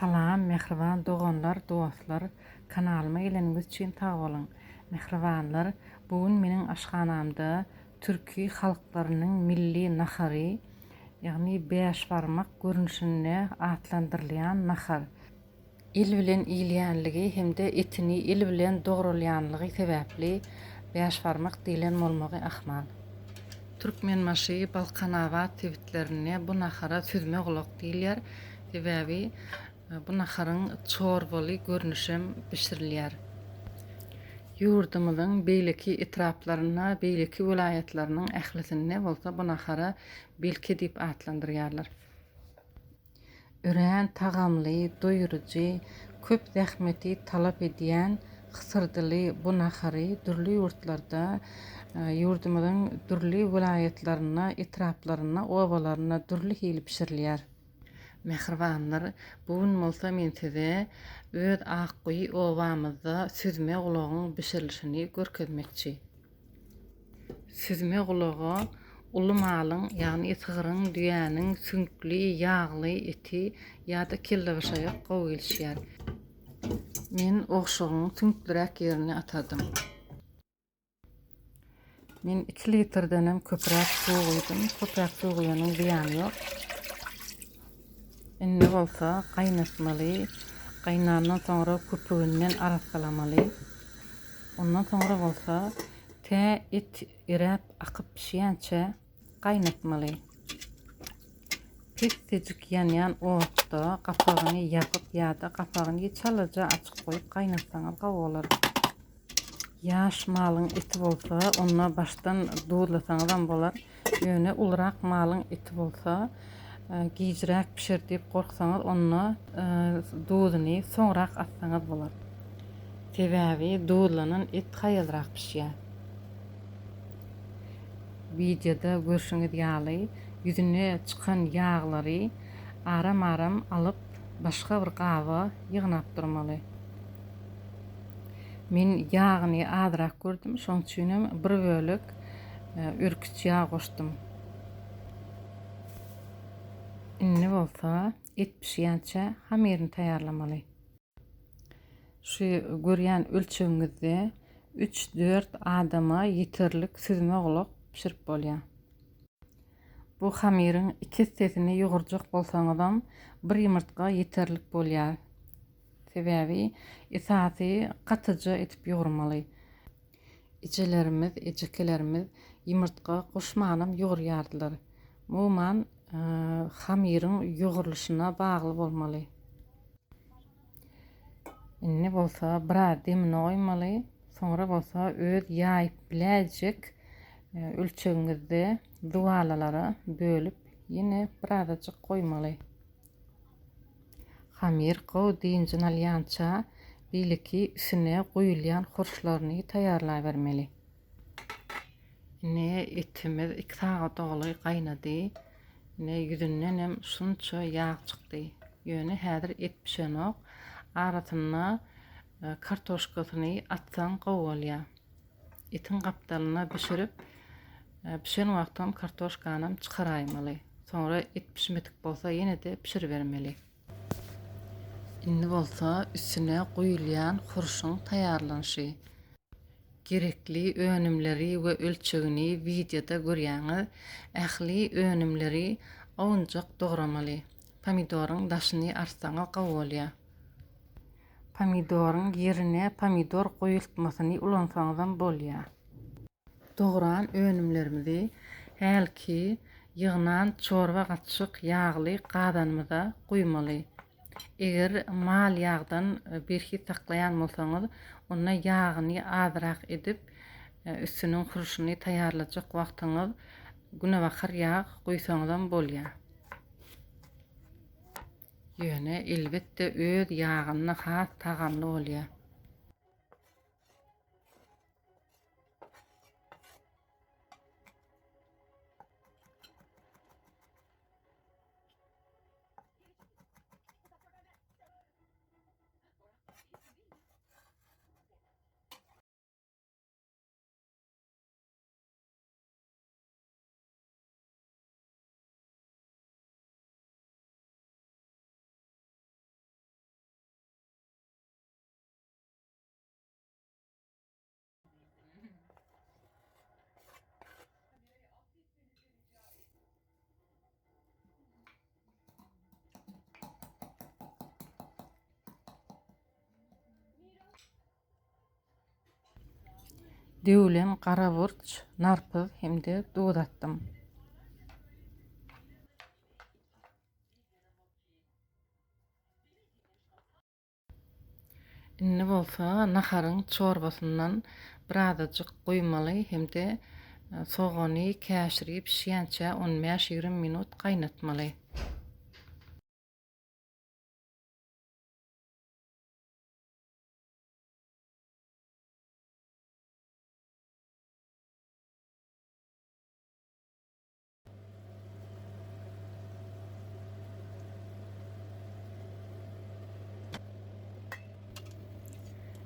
Salam mähriban doganlar dostlar kanalyma geleniňiz üçin sag boluň. Mähribanlar bu gün meniň aşhanamda türki halklarynyň milli nahary ýagny bäşbarmak görnüşinde atlandyrylýan nahar. El bilen iýilýänligi hem-de etini el bilen dogralýanlygy sebäpli bäşbarmak diýlen bolmagy ahmal. Türkmenbaşy, Balkanabat sebitlerinde bu nahara süzme gulak diýilýär. Sebäbi bu naharyň çorbaly görnüşem bişirilýär. Ýurdumyzyň beýleki etraplarynda, beýleki welaýatlarynyň ählisinde bolsa bu nahara belki diýip atlandyrýarlar. Örän tagamly, doýuryjy, köp zähmeti talap edýän hysyrdyly bu nahary dürli ýurtlarda, ýurdumyzyň dürli welaýatlarynda, etraplarynda, obalarynda dürli hili bişirilýär. Mähribanlar, bu gün bolsa men size öz Akguýy obamyzda süzme gulagyň bişirilişini görkezmekçi. Süzme gulaga uly malyň, ýagny sygryň, düýäniň süňkli, ýagly eti ýa-da kellebaşaýak gowy gelişýär. Men ogşugyň süňklüräk ýerini atadym. Men 2 litrdenem köpräk suw guýdum. Köpräk suw guýanyň zyýany ýok. Indi bolsa gaýnatmaly. Gaýnandan soňra köpüginden arassalamaly. Ondan soňra bolsa tä et eräp akyp bişýänçä gaýnatmaly. Pessejik ýanýan otda gapagyny ýapyp ýa-da gapagyny çalaja açyk goýup gaýnatsaňyz gowy bolar. Ýaş malyň eti bolsa, onda başdan duzlasaňyzam bolar. Ýöne ulurak malyň eti bolsa, gijräk bişer diýip gorksaňyz, onda duzuny soňrak atsaňyz bolar. Sebäbi duzlanan et haýalrak bişýär. Wideoda görşüňiz ýaly, ýüzüne çykan ýaglary aram-aram alyp, başga bir gaba ýygnap durmaly. Men ýagyny azrak gördüm, şoň üçinem bir bölek örküç ýag goşdum. Indi bolsa et bişýänçä hamyryny taýýarlamaly. Şu görýän ölçegiňizde üç-dört adama ýeterlik süzme gulak bişirip bolýar. Bu hamyryň iki essesini ýugurjak bolsaňyzam bir ýumurtga ýeterlik bolýar. Sebäbi esasy gatyja edip ýugurmaly. Ejelerimiz, ejekelerimiz ýumurtga goşmanam ýugurýardylar. Umuman, hamyryň ýugrulyşyna bagly bolmaly. Indi bolsa biraz demine goýmaly. Soňra bolsa öz ýaýyp biläýjek ölçegiňizde zuwalalara bölüp, ýene birazajyk goýmaly. Hamyr gowy dynjyny alýança, beýleki üstüne guýulýan hurşlaryny taýýarlabermeli. Ine, etimiz 2 sagat doly gaýnady. Ine, ýüzündenem şunça ýag çykdy. Ýöne häzir et bişenok. Arasynda e, kartoşkasyny atsaň gowy bolýar. Etiň gapdalyna bişirip, e, bişen wagtam kartoşkanam çykaraýmaly. Soňra et bişmedik bolsa ýene-de bişiribermeli. Indi bolsa üstüne guýulýan hurşuň taýýarlanyşy. Gerekli önümleri we ölçegini wideoda görýäňiz. Ähli önümleri owunjak dogramaly. Pomidoryň daşyny artsaňyz gowy bolýar. Pomidoryň ýerine pomidor goýultmasyny ulansaňyzam bolýar. Dogran önümlerimizi hälki ýygnan çorba gatyşyk ýagly gazanymyza guýmaly. Eger mal ýagdan berhiz saklaýan bolsaňyz, onda ýagyny azrak edip, üstüniň hurşuny taýýarlajak wagtyňyz günebakar ýag guýsaňyzam bolýar. Ýöne elbetde öz ýagynda has tagamly bolýar. Döwlen gara burç, narpyz hem-de duz atdym. Indi bolsa naharyň çorbasyndan birazajyk guýmaly hem-de sogany, käşiri bişýänçä on bäş-ýigrimi minut gaýnatmaly.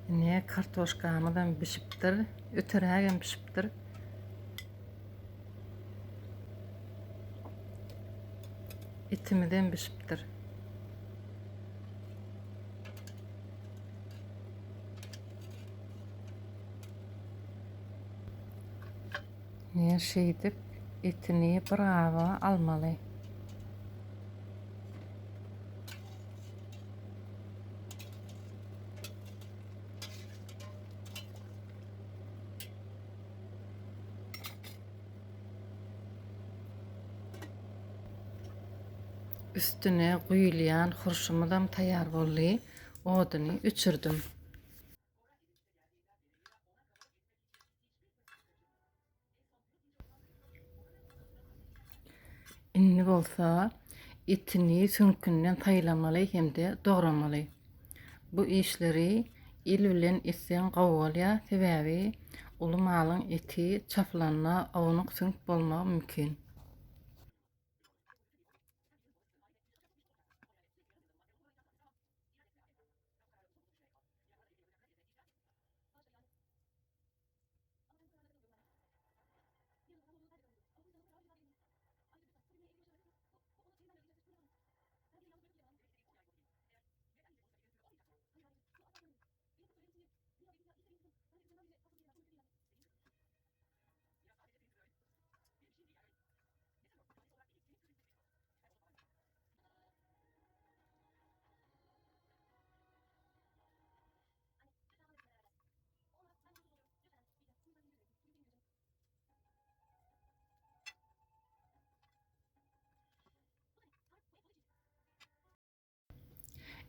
Ine kartoşkamyzam bişipdir. Öterägem bişipdir. Etimizem bişipdir. Ine şeýdip etini bir gaba almaly. Üstüne guýulýan hurşumyzam taýýar boldy. Oduny öçürdim. Indi bolsa etini süňkünden saýlamaly hem-de dogramaly. Bu işleri el bilen etseň gowy bolýar, sebäbi uly malyň eti çapylanda ownuk süňk bolmagy mümkin.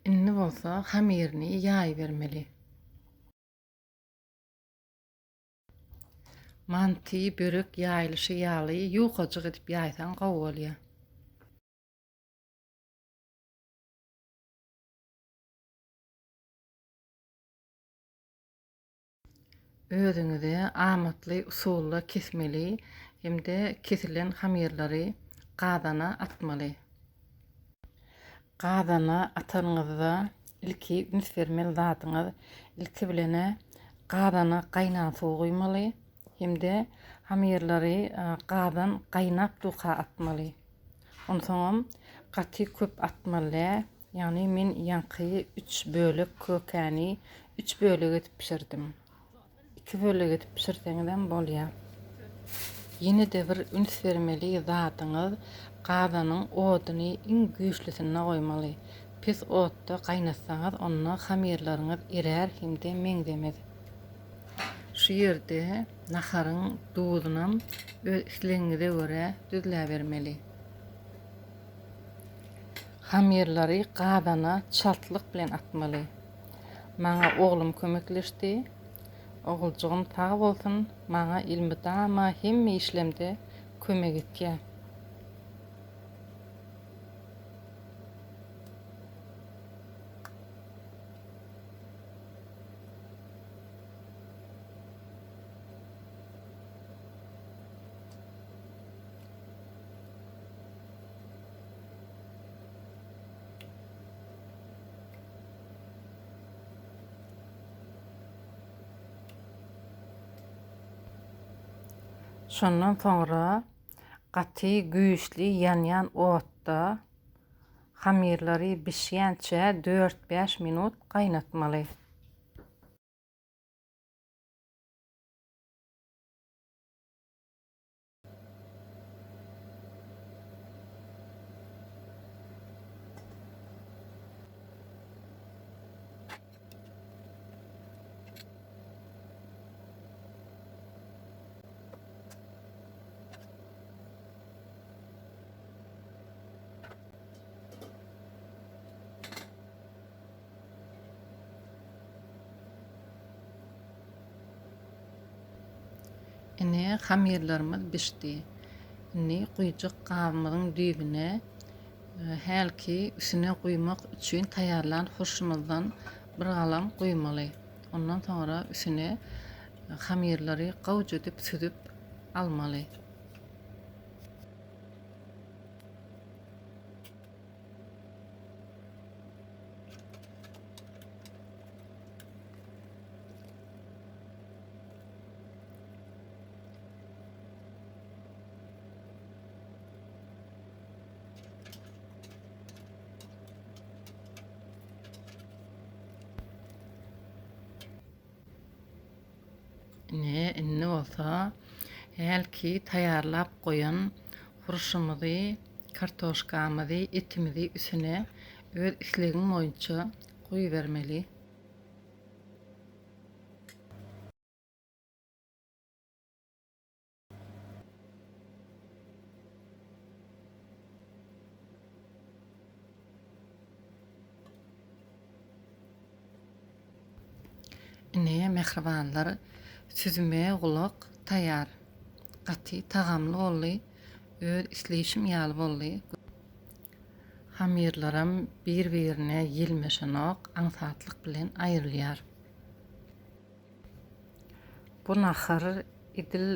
Indi bolsa hamyryny ýaýybermeli. Manty, börek ýaýylyşy ýaly ýukajyk edip ýaýsaň gowy bolýar. Özüňize amatly usulda kesmeli hem-de kesilen hamyrlary gazana atmaly. Gazana atanyňyzda ilki üns bermeli zadyňyz, ilki bilen-ä gazana gaýnan suw guýmaly hem-de hamyrlary gazan gaýnap durka atmaly. Onsoňam gaty köp atmaly däl. Ýagny men ýaňky üç bölek kökäni üç bölek edip bişirdim. Iki bölek edip bişirseňizem bolýar. Ýene-de bir üns bermeli zadyňyz, gazanyň oduny iň güýçlüsinde goýmaly. Pes otda gaýnatsaňyz onda hamyrlaryňyz erär hem-de meňzemez. Şu ýerde naharyň duzunam öz islegiňize görä düzläbermeli. Hamyrlary gazana çaltlyk bilen atmaly. Maňa oglum kömekleşdi. Oguljygym sag bolsun, maňa elmydama hemme işlemde kömek etýär. Şondan soňra gaty güýçli ýanýan otda hamyrlary bişýänçä dört-bäş minut gaýnatmaly. Ine, hamyrlarymyz bişdi. Indi guýjak gabymyzyň düýbüne hälki üstüne guýmak üçin taýýarlan hurşumyzdan bir galam guýmaly. Ondan soňra üstüne hamyrlary gowja edip süzüp almaly. Ine, indi bolsa hälki taýýarlap goýan hurşumyzy, kartoşkamyzy, etimizi üstüne öz islegiň boýunça guýubermeli. Ine, mähribanlar, süzme gulak taýýar. Gaty tagamly boldy. Öz isleýşim ýaly boldy. Hamyrlaram bir-birine ýelmeşenok, aňsatlyk bilen aýrylýar. Bu nahar edil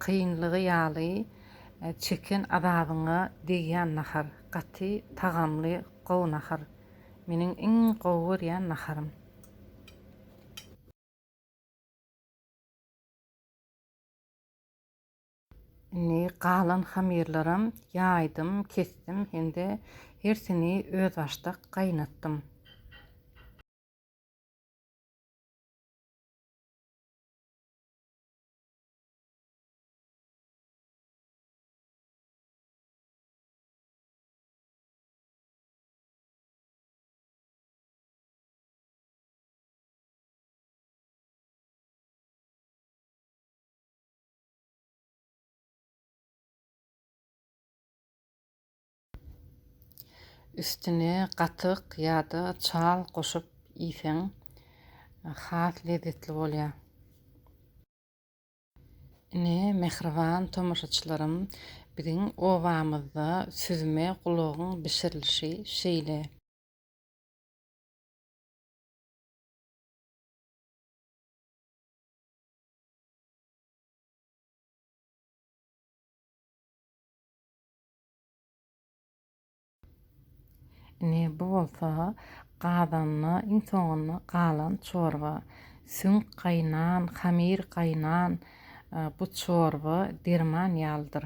kynlygy ýaly çeken azabyňa degýän nahar. Gaty tagamly gowy nahar. Meniň iň gowy görýän naharym. Indi galan hamyrlaram ýaýdym, kesdim hem-de hersini özbaşdak gaýnatdym. Üstüne gatyk ýa-da çal goşup iýseň has lezzetli bolýar. Ine, mähriban tomaşaçylarym, biziň obamyzda süzme gulagyň bişirilişi şeýle. Ine, bu bolsa gazanda iň soňunda galan çorba. Süňk gaýnan, hamyr gaýnan bu çorba derman ýalydyr.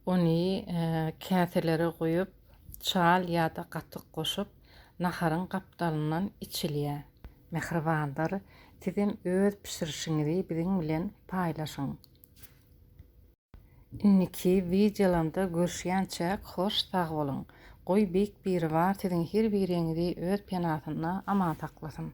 Ony käselere guýup, çal ýa-da gatyk goşup, naharyň gapdalyndan içilýär. Mähribanlar, sizem öz bişirişiňizi biziň bilen paýlaşyň. Indiki wideolamda görüşýänçäk hoş sag boluň. Goý Beýik Biribar siziň her biriňizi öz penasynda aman saklasyn.